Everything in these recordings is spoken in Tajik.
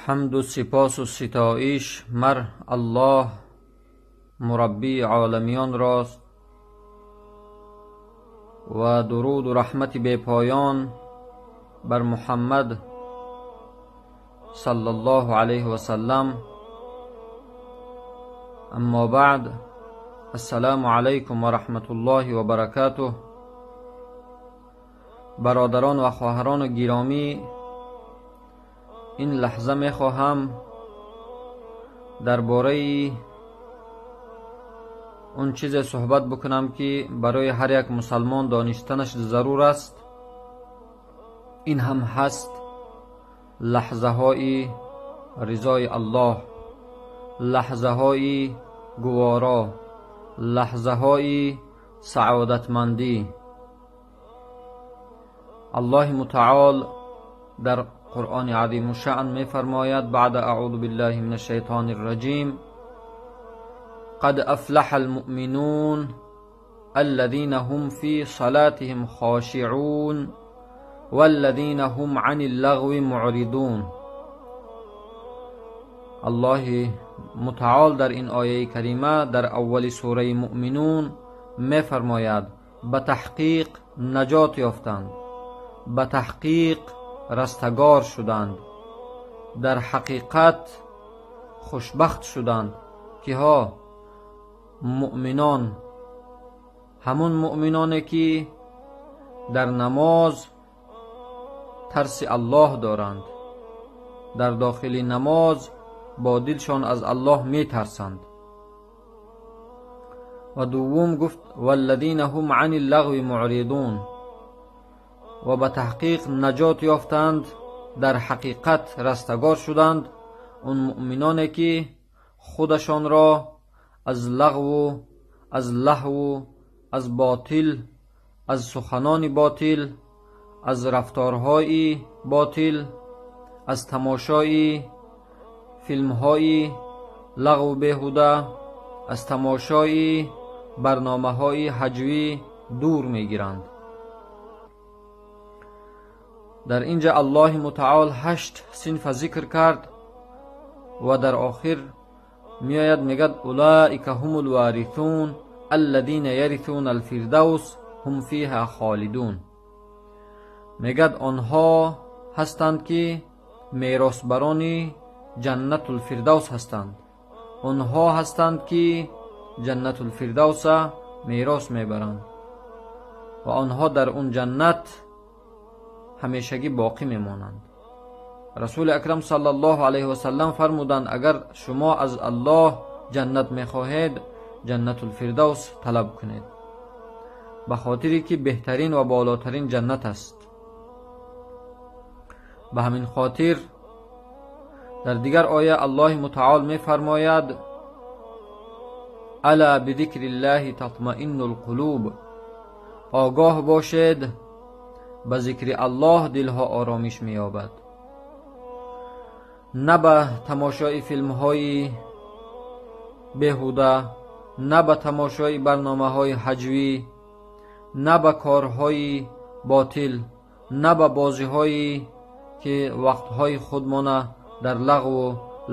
Ҳамду сипосу ситоиш мар Аллоҳ мураббии оламиён рост ва дуруду раҳмати бепоён бар Муҳаммад саллаллоҳу алайҳи васаллам. Аммо баъд, ассалому алайкум ва раҳматуллоҳи ва баракатуҳ. Бародарон ва хоҳарони гиромӣ, ин лаҳза мехоҳам дар бораи он чизе суҳбат бикунам, ки барои ҳар як мусалмон донистанаш зарур аст. Ин ҳам ҳаст лаҳзаҳои ризои Аллоҳ, лаҳзаҳои гуворо, лаҳзаҳои саодатмандӣ. Аллоҳи мутаол дар Қуръони азимушшаън мефармояд: баъда аъузу биллаҳи мин ашшайтони рраҷим, қад афлаҳа алмуъминун аллазина ҳум фи салатиҳим хошиъун валлазина ҳум ани ллағви муъридун. Аллоҳи мутаол дар ин ояи карима дар аввали сураи Муъминун мефармояд: ба таҳқиқ наҷот ёфтанд, ба таҳқиқ растагор шуданд, дар ҳақиқат хушбахт шуданд. Киҳо? Муъминон, ҳамун муъминоне ки дар намоз тарси Аллоҳ доранд, дар дохили намоз бо дилшон аз Аллоҳ метарсанд. Ва дуввум гуфт: валлазина ҳум ани ллағви муъридун. Ва ба таҳқиқ наҷот ёфтанд, дар ҳақиқат растагор шуданд он муъминоне ки худашонро аз лағву аз лаҳву аз ботил, аз суханони ботил, аз рафторҳои ботил, аз тамошои филмҳои лағву беҳуда, аз тамошои барномаҳои ҳаҷвӣ дур мегиранд. Дар ин ҷа Аллоҳи мутаол 8 синфа зикр кард ва дар охир меояд, мегӯяд: улаика ҳумул ворисун аллазина ярисуна алфирдавс ҳум фиҳа холидун. Мегӯяд онҳо ҳастанд ки меросбарони ҷаннатулфирдавс ҳастанд, онҳо ҳастанд ки ҷаннатулфирдавса мерос мебаранд ва онҳо дар он ҷаннат ҳамешагӣ боқӣ мемонанд. Расули акрам саллаллоҳу алайҳи васаллам фармуданд: агар шумо аз Аллоҳ ҷаннат мехоҳед, ҷаннатулфирдавс талаб кунед, ба хотире ки беҳтарин ва болотарин ҷаннат аст. Ба ҳамин хотир дар дигар оя Аллоҳи мутаол мефармояд: ала бидикриллаҳи татмаинну лқулуб. Огоҳ бошед, ба зикри Аллоҳ дилҳо оромиш меёбад, на ба тамошои филмҳои беҳуда, на ба тамошои барномаҳои ҳаҷвӣ, на ба корҳои ботил, на ба бозиҳое ки вақтҳои худмона дар лағву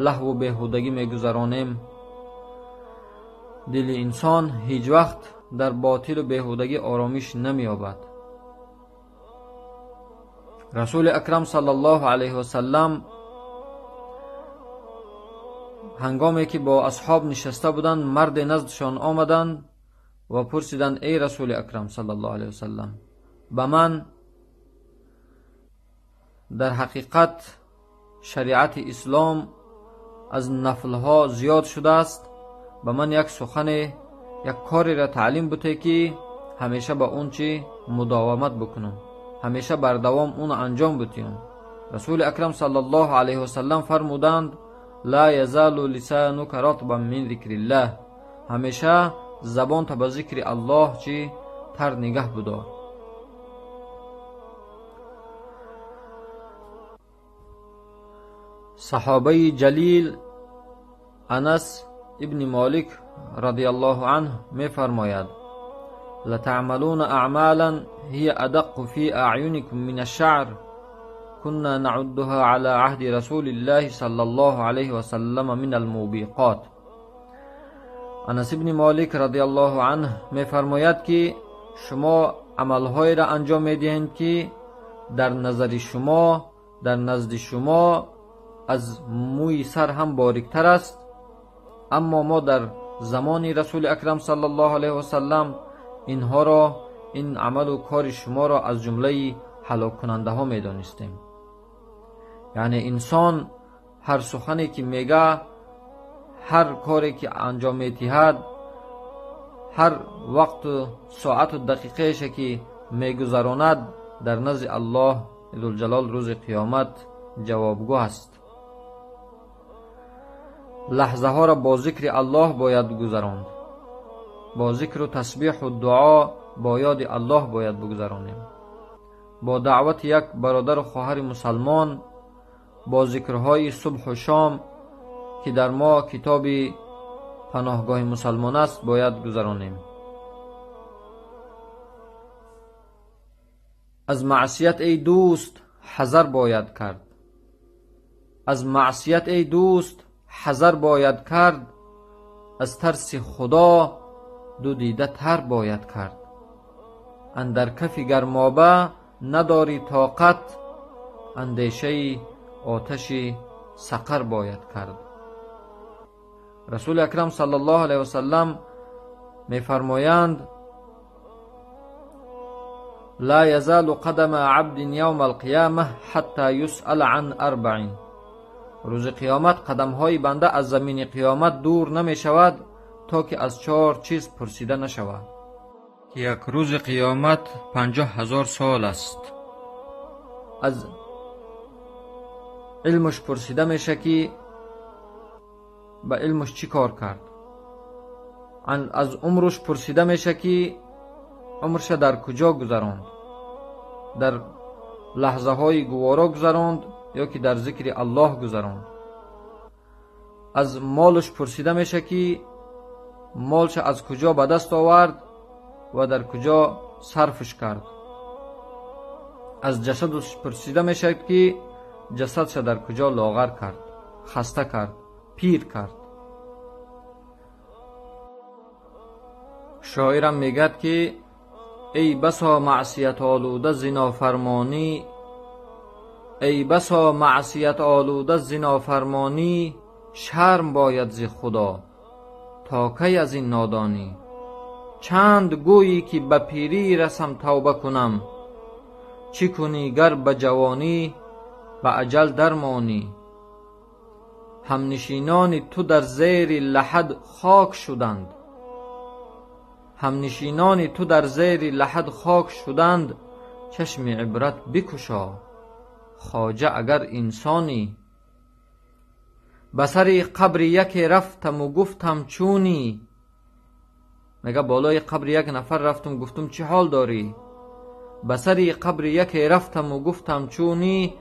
лаҳву беҳудагӣ мегузаронем. Дили инсон ҳеҷ вақт дар ботилу беҳудагӣ оромиш намеёбад. Расули акрам саллаллоҳу алайҳи васаллам ҳангоме ки бо асҳоб нишаста буданд, марде наздшон омаданд ва пурсиданд: эй Расули акрам саллаллоҳу алайҳи васаллам, ба ман дар ҳақиқат шариати ислом аз нафлҳо зиёд шудааст, ба ман як сухане, як кореро таълим буте ки ҳамеша ба он чӣ мудовамат бикунам, ҳамеша бардавом онро анҷом бутиям. Расули акрам саллаллоҳу алайҳи васаллам фармуданд: ла язалу лисанука ратбан мин зикриллаҳ. Ҳамеша забонта ба зикри Аллоҳ чӣ тар нигаҳ бидор. Саҳобаи ҷалил Анас ибни Молик радиаллоҳу анҳ мефармояд: латаъмалуна аъмалан ҳия адаққу фи аъюникум мин ашшаър. كنا نعدها على عهد رسول الله صلى الله عليه وسلم من الموبقات. انس ابن مالک رضی الله عنه میفرماید که شما عملهایی را انجام میدهید که در نظر شما، در نزد شما از موی سر هم باریکتر است، اما ما در زمان رسول اکرم صلی الله علیه و سلم اینها را، این عمل و کار شما را از جمله هلاک کننده ها می دانستیم. یعنی انسان هر سخنی که میگه، هر کاری که انجام میدهد، هر وقت و ساعت و دقیقه‌اش که میگذراند در نزد الله ذوالجلال روز قیامت جوابگو است. لحظه ها را با ذکر الله باید گذراند، با ذکر و تسبیح و دعا، با یاد الله باید بگذرانیم، با دعوت یک برادر و خواهر مسلمان، با ذکرهای صبح و شام که در ما کتاب پناهگاه مسلمان است باید گذرانیم. از معصیت ای دوست حذر باید کرد، از معصیت ای دوست حذر باید کرد، از ترس خدا دو دیده تر باید کرد. اندر کف گرمابه نداری طاقت، اندیشه آتش سقر باید کرد. رسول اکرم صلی الله علیه وسلم میفرمایند لا یزال قدم عبد یوم القیامه حتی یسأل عن اربع. روز قیامت قدم های بنده از زمین قیامت دور نمی شود تا که از 4 چیز پرسیده نشود. یک روز قیامت 50,000 سال است. از علمش پرسیده میشه که به علمش چی کار کرد. از عمرش پرسیده میشه که عمرش در کجا گذراند، در لحظه های گوارا گذراند یا که در ذکر الله گذراند. از مالش پرسیده میشه که مالش از کجا به دست آورد و در کجا صرفش کرد. از جسدش پرسیده میشه که جسدش در کجا لاغر کرد، خسته کرد، پیر کرد. شاعرم میگد که ای بسا معصیت آلوده زنافرمانی، ای بسا معصیت آلوده زنافرمانی، شرم باید ز خدا تا کی از این نادانی. چند گویی که به پیری رسم توبه کنم، چی کنی گر به جوانی به اجل درمانی. همنشینان تو در زیر لحد خاک شدند، همنشینان تو در زیر لحد خاک شدند، چشم عبرت بکشا خواجه اگر انسانی. به سر قبر یکی رفتم و گفتم چونی، میگه بالای قبر یک نفر رفتم گفتم چی حال داری؟ به سر قبر یکی رفتم و گفتم چونی،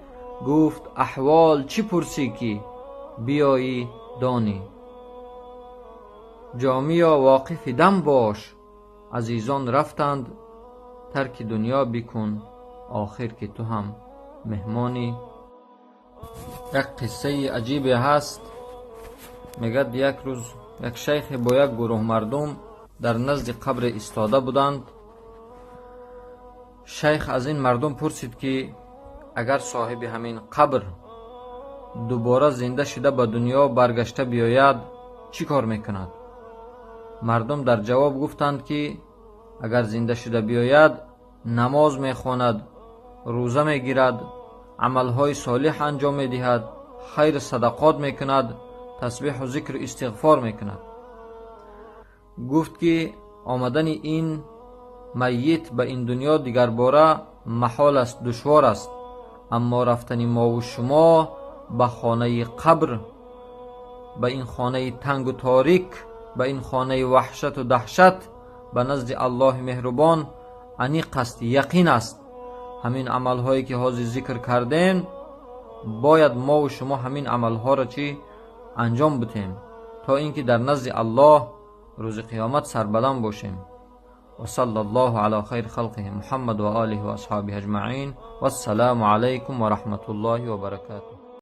گفت احوال چی پرسی که بیایی دانی. جامیا واقف دم باش، عزیزان رفتند ترک دنیا بکن، آخر که تو هم مهمانی. یک قصه عجیبی هست. میگد یک روز یک شیخ با یک گروه مردم در نزد قبر ایستاده بودند. شیخ از این مردم پرسید که اگر صاحب همین قبر دوباره زنده شده به دنیا برگشته بیاید چی کار میکند؟ مردم در جواب گفتند که اگر زنده شده بیاید نماز میخواند، روزه میگیرد، عملهای صالح انجام میدهد، خیر صدقات میکند، تسبیح و ذکر و استغفار میکند. گفت که آمدن این میت به این دنیا دیگر باره محال است، دشوار است، اما رفتن ما و شما به خانه قبر، به این خانه تنگ و تاریک، به این خانه وحشت و دهشت، به نزد الله مهربان انیق است، یقین است. همین عملهایی که حاضر ذکر کردیم باید ما و شما همین عملها را چی انجام بدیم تا اینکه در نزد الله روز قیامت سربلند باشیم. وصلى الله على خير خلقه محمد وآله وأصحابه أجمعين، والسلام عليكم ورحمة الله وبركاته.